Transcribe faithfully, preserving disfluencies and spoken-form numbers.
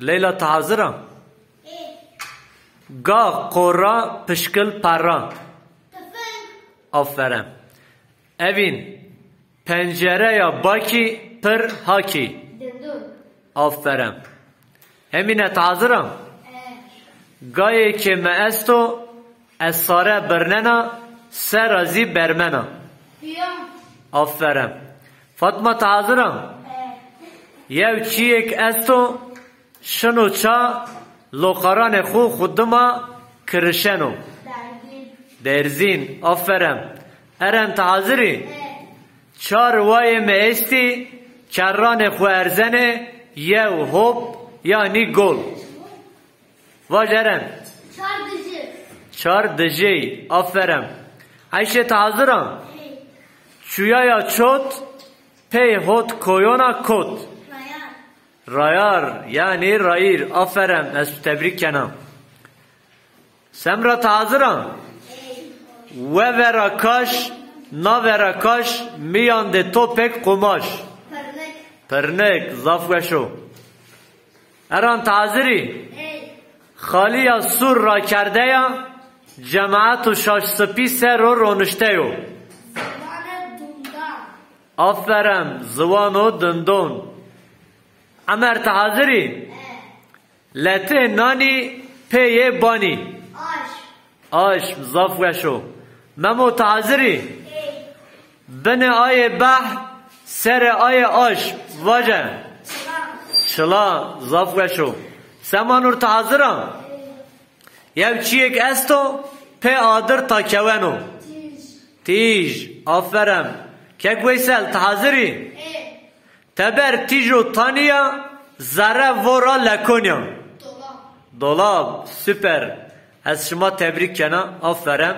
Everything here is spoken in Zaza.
Leyla, ti hazir a? Ê. Ga qora, pişkil perra. Tifing. Aferin. Evîn, pencereya bakî, pir hakî. Dindon. Aferin. Emîne, ti hazir a? Ê. Gayê ke mi esto, ez sare birnena, sera zî bermena. Piyon. Aferin. Fatma, ti hazir a? Ê. Yew çîyêk esto, şino ça, loqaranê xwu xwu dima kirişeno. Derzîn. Derzîn, aferin. Eren, ti hazir î? Ê. Çar wayê mi estî, kerranê xwu erzenê, yew hop, yanî gol. Vaj Eren. Çar dijî. Çar dijî, aferin. Eyşe, ti hazir a? Ê. Çuyaya çot, pey hot koyona kot. Rayar. Rayar, yanî rayîr. Aferin, ez tu tebrîk kena. Semra, ti hazir a? Ê. We vera kaş, na vera kaş, mîyan de topek qumaş. Pirnik. Pirnik, zaf weş o. Eran, ti hazir î? Ê. Xalîya sûr rakerde ya, cemaet û şaş sipî ser o ronişte yo. Ziwanê dindon. Aferin, ziwano dindon. Emer, ti hazir î? Ê. Letê nanî, pê yê banî. Aşm. Aşm, zaf weş o. Memo, ti hazir î? Ê. Binê ayê behr, serê ayê aşm. Vaje. Çila. Çila, zaf weş o. Semanur, ti hazir a? Ê. Yew çîyêk esto, pê adir takeweno. Tîj. Tîj, aferin. Kek Weysel, ti hazir î? Ê. Teber tîjo tanîya, zerre vora lekonîya. Dolab. Dolab, super. Ez şima tebrîk kena, aferin.